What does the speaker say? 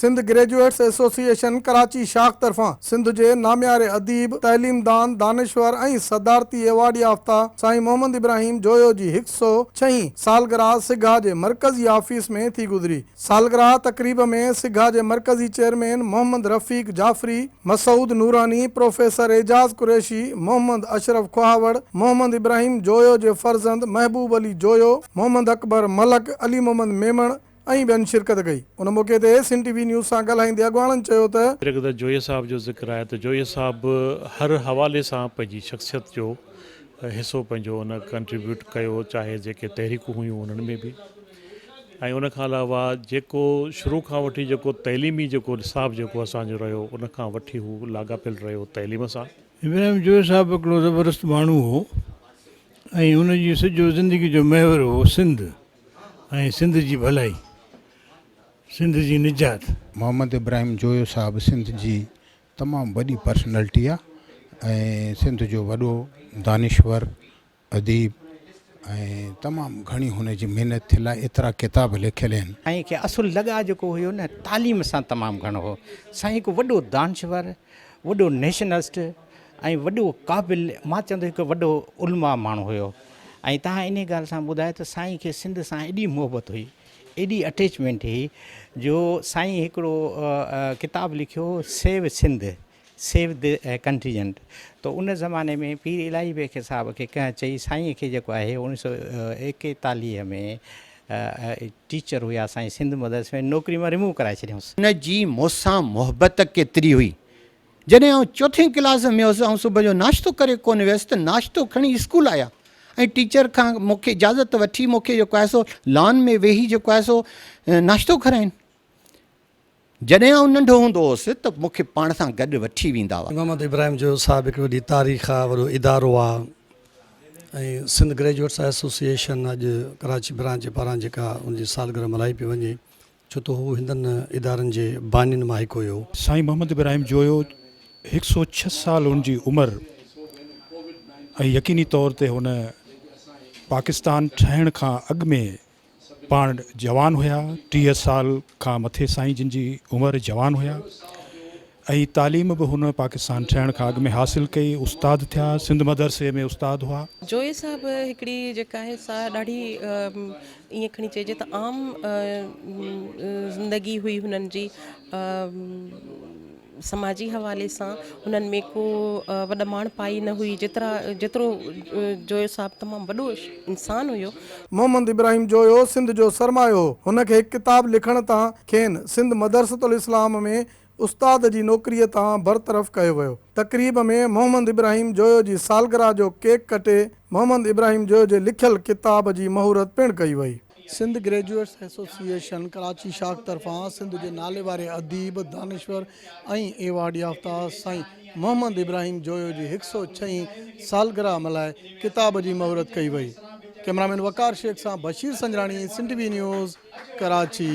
Sindh graduates association Karachi شاخ طرفان سنڌ جي نامياري اديب، تعليمدان، دانشور ۽ صدارتي ايوارڊ يافته سائين محمد ابراهيم جويو جي هڪ سئو ڇهين سالگرهه سگا جي مرڪزي آفيس ۾ ٿي گذري. سالگرهه تقريب ۾ سگا جي مرڪزي چيئرمين محمد رفيق جعفري، مسعود نوراني، پروفيسر اعجاز قريشي، محمد اشرف کهاوڙ، محمد ابراهيم جويو جي فرزند محبوب علي جويو، محمد اڪبر ملڪ، علي محمد ميمڻ، ۽ ٻين شرڪت ڪئي. ان موقعي تي سنڌ ٽي وي نيوز سان ڳالهائيندي اڳواڻن چيو ته. جيڪڏهن جويي صاحب جو ذڪر آهي ته جويي صاحب هر حوالي سان پنهنجي شخصيت جو حصو پنهنجو ان ڪنٽريبيوٽ ڪيو چاهي جيڪي تحريڪون هيون انهن ۾ به ۽ ان کان علاوه جيڪو شروع کان وٺي جيڪو تعليمي جيڪو نصاب جيڪو اسان جو رهيو ان کان وٺي هو لاڳاپيل رهيو تعليم سان. ابراهيم جويي صاحب هڪڙو زبردست ماڻهو هو ۽ هن جي سڄو زندگي جو محور هو سنڌ. ۽ سنڌ جي ڀلائي، سنڌ جي نجات. محمد ابراهيم جويو صاحب سنڌ جي تمام وڏي پرسنلٽي آ ۽ سنڌ جو وڏو دانشور اديب ۽ تمام گهڻي هن جي محنت ٿيل آ ايترا ڪتاب لکيل آهن. سائين کي اصل لڳاء جيڪو هيو نه تعليم سان تمام گهڻو هو. سائين هڪ وڏو دانشور، وڏو نيشنلسٽ ۽ وڏو قابل مان چوندس هڪ وڏو علماء ماڻهو هيو ۽ توهان انهي ڳالهه سان ٻڌايو ته سائين کي سنڌ سان ايڏي محبت هئي ايڏي اٽيچمينٽ هئي جو سائين هڪڙو ڪتاب لکيو save Sindh save the contingent ته ان زماني ۾ پير الاهي بيگ صاحب کي ڪنهن چئي سائين کي جيڪو آهي اوڻيهه سو ايڪيتاليهه ۾ ٽيچر هيا سائين سنڌ مدرسي ۾ نوڪري مان رموو ڪرائي ڇڏيائونس. ان جي مون سان محبت ڪيتري هئي. جڏهن آئون چوٿين ڪلاس ۾ هوس، آئون صبح جو ناشتو ڪري ڪونه ويس ته ناشتو کڻي اسڪول آيا ۽ ٽيچر کان مون کي اجازت وٺي مون کي جيڪو آهي سو لان ۾ ويهي جيڪو آهي سو ناشتو کارائين. جڏهن آئون ننڍو هوندو هوس ته مون کي پاڻ سان گڏ وٺي ويندا هئا. محمد ابراهيم جويو صاحب هڪ وڏي تاريخ آ، وڏو ادارو آ ۽ سنڌ گريجوئيٽس ايسوسيئيشن اڄ ڪراچي برانچ جي پاران جيڪا ان جي سالگرهه ملهائي پئي وڃي ڇو ته هو هندن ادارن جي بانين مان هڪ هيو. سائين محمد ابراهيم جويو هڪ سو ڇهه سال هن جي عمر ۽ يقيني طور تي هن پاڪستان ٺهڻ کان اڳ ۾ پاڻ جوان هيا، 30 سال کان مٿي سائين جن جي عمر جوان هيا ۽ تعليم به هن پاڪستان ٺهڻ کان اڳ ۾ حاصل ڪئي، استاد ٿيا، سنڌ مدرسي ۾ استاد هئا. جويي صاحب هڪڙي جيڪا آهي سا ڏاڍي ائين کڻي چئجي ته عام زندگي هئي هنن جي سماجي حوالي سان هنن ۾ ڪو وڏ ماڻهپائي نه هئي جيترا جيترو جويو صاحب تمام وڏو انسان هيو. محمد ابراهيم جويو سنڌ جو سرمايو هو. هن کي هڪ ڪتاب لکڻ تان کين سنڌ مدرسة الاسلام ۾ استاد جي نوڪريء تان برطرف ڪيو ويو. تقريب ۾ محمد ابراهيم جويو جي سالگرهه جو ڪيڪ ڪٽي محمد ابراهيم جويو جي لکيل ڪتاب جي مهورت پڻ ڪئي وئي. سنڌ گريجوئيٽس ايسوسيئيشن ڪراچي شاخ طرفان سنڌ جي ناليواري اديب، دانشور ۽ ايوارڊ يافته سائين محمد ابراهيم جويو جي هڪ سئو ڇهين سالگرهه ملهائي ڪتاب جي مهورت ڪئي وئي. ڪئميرامين وقار شيخ سان بشير سنجراڻي، سنڌ ٽي وي نيوز، ڪراچي.